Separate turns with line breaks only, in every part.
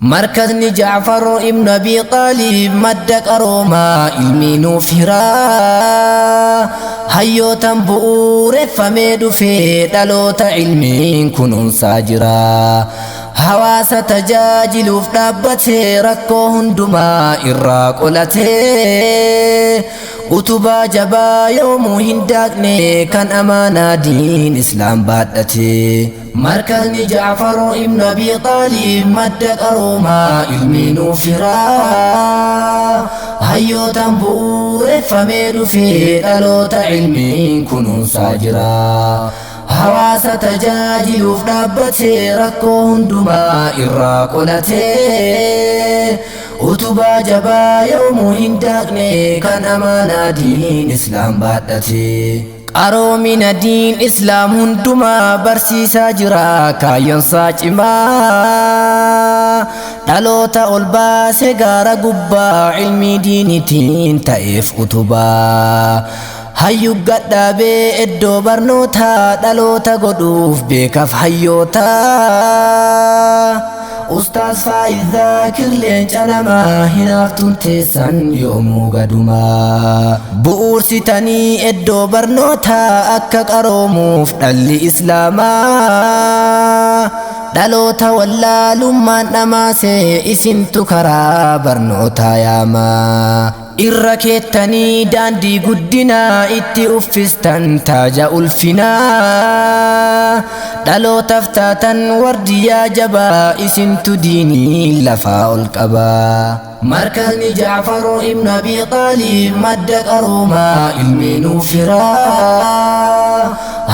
Markazni Jaafar ibn Abi Xaalib madda qaroomaa ilmi nuuf hiraa. Hayyootan bu'uureffamee dhufee dhaloota ilmiin kunuunsaa jira. Hawaasa tajaajiluuf dhaabbatee rakkoo hundumaa irraa qolatee, utubaa jabaa yoomuu hin daaqne kan amaanaa diin islaam baadhate. Markazni Jaafar ibn Abi Xaalib madda qaroomaa ilmi nuuf hiraa. Hayyootan bu'uureffamee dhufee dhaloota ilmiin kunuunsaa jira. Hawaasa tajaajiluuf dhaabbatee rakkoo hundumaa irraa qolatee, utubaa jabaa yoomuu hin daaqne kan amaanaa diin islaam baadhate. Qaroomina diin islaam hundumaa barsiisaa jira, kaayyoonsaa cimaa. Dhaloota ol baase gaara gubbaa, ilmii diinitiin ta'eef utubaa. Hayyuu gadhaabee iddoo barnootaa dhaloota godhuuf beekaaf hayyoota. Ustaaz Faayiz Zaakir leenca namaa, hinaaftuun teessan yoomuu gadumaa. Bu'uursitanii iddoo barnootaa akka qaroomuuf dhalli islaamaa. Dhaloota wallaalummaan dhamaase isintu karaa barnootaa yaamaa. Irra keettanii daandii guddinaa itti uffistan taaja ulfinaa. Dhalootaaf taatan wardiyaa jabaa, isintu diinii lafaa ol qabaa. Markazni Jaafar ibn Abi Xaalib madda qaroomaa ilmi nuuf hiraa.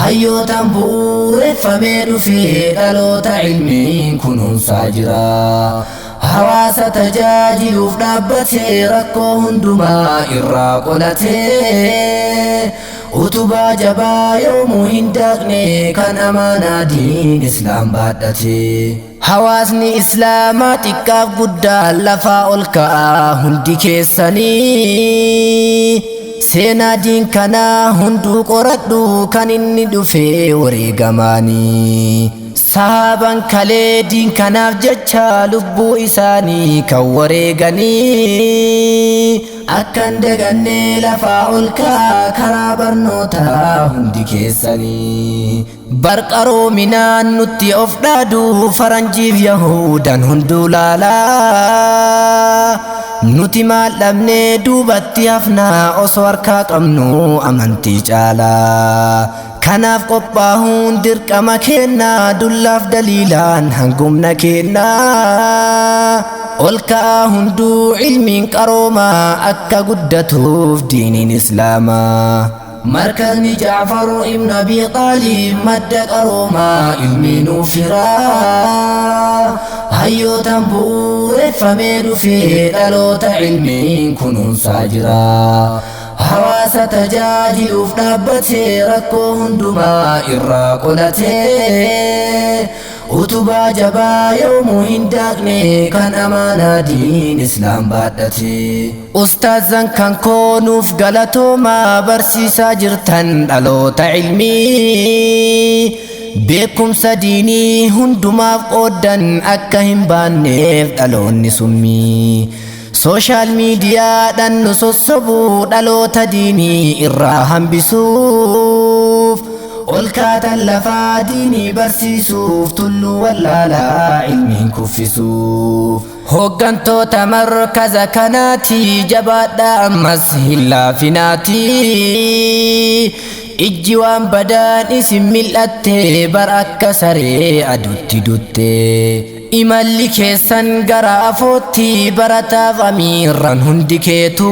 Hayyootan bu'uureffamee dhufee dhaloota ilmiin kunuunsaa jira. Hawaasa tajaajiluuf dhaabbatee rakkoo hundumaa irraa qolatee, utubaa jabaa yoomuu hin daaqne kan amaanaa diin islaam baadhate. Hawaasni islaamaa xiqqaaf guddaa lafaa ol ka'aa hundi keessanii. Seenaa diin kanaa hunduu qoradhu kan inni dhufee wareegamaanii. Sahaaban kalee diin kanaaf jecha lubbuu isaanii kan wareeganii. Akkan dagannee lafaa ol ka'aa karaa barnootaa hundi keessanii. Barqaroominaan nutti of dhaadu faranjiif yahudan hunduu laalaa. Nuti maal dhabnee duubatti hafnaa osoo harkaa qabnu amantii caalaa? Kanaaf qophaahuun dirqama kennaa, dullaaf daliilaan hangumna kennaa. Ol ka'aa hunduu ilmiin qaroomaa akka guddatuuf diiniin islaamaa. Markazni Jaafar ibn Abi Xaalib madda qaroomaa ilmi nuuf hiraa. Hayyootan bu'uureffamee dhufee dhaloota ilmiin kunuunsaa jira. Hawaasa tajaajiluuf dhaabbatee rakkoo hundumaa irraa qolatee, utubaa jabaa yoomuu hin daaqne kan amaanaa diin islaam baadhate. Ustaazan kan koo nuuf galatoomaa, barsiisaa jirtan dhaloota ilmii. Beekumsa diinii hundumaaf qooddan akka hin baanneef dhaloonni summii. Social miidiyaadhaan nu sossobuu dhaloota diinii irraa hambisuuf. Ol kaatan lafaa diinii barsiisuuf, tulluu wallaalaa ilmiin kuffisuuf. Hooggantoota markaza kanaati, jabaadhaa ammas hin laafinaati. Ijji waan badaan isin mil'atte bar akka saree adutti dutte. Imalli keessan gara afootti, barataaf amiirran hundi keetu.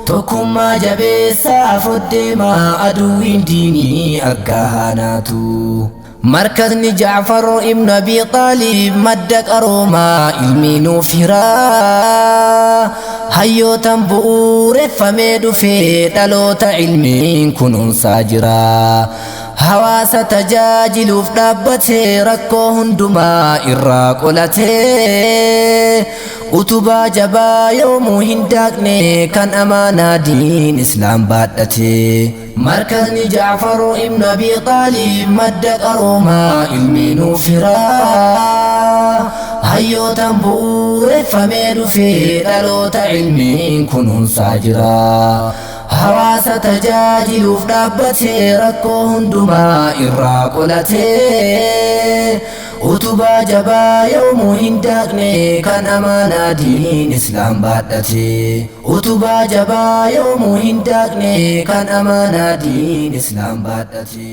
Tokkummaa jabeessaa afoo deemaa, aduwwiin diinii akka haanaatu. Markazni Jaafar ibn Abi Xaalib madda qaroomaa ilmi nuuf hiraa. Hayyootan bu'uureffamee dhufee dhaloota ilmiin kunuunsaa jira. Hawaasa tajaajiluuf dhaabbatee rakkoo hundumaa irraa qolatee, utubaa jabaa yoomuu hin daaqne kan amaanaa diin islaam baadhate. Markazni Jaafar ibn Abi Xaalib madda qaroomaa ilmi nuuf hiraa. Hayyootaan bu'uureffamee dhufee dhaloota ilmiin kunuunsaa jira. Hawaasa tajaajiluuf dhaabbatee rakkoo hundumaa irraa qolatee, utubaa jabaa yoomuu hin daaqne kan amaanaa diin islaam baadhate. Utubaa jabaa yoomuu hin daaqne kan amaanaa diin islaam baadhate.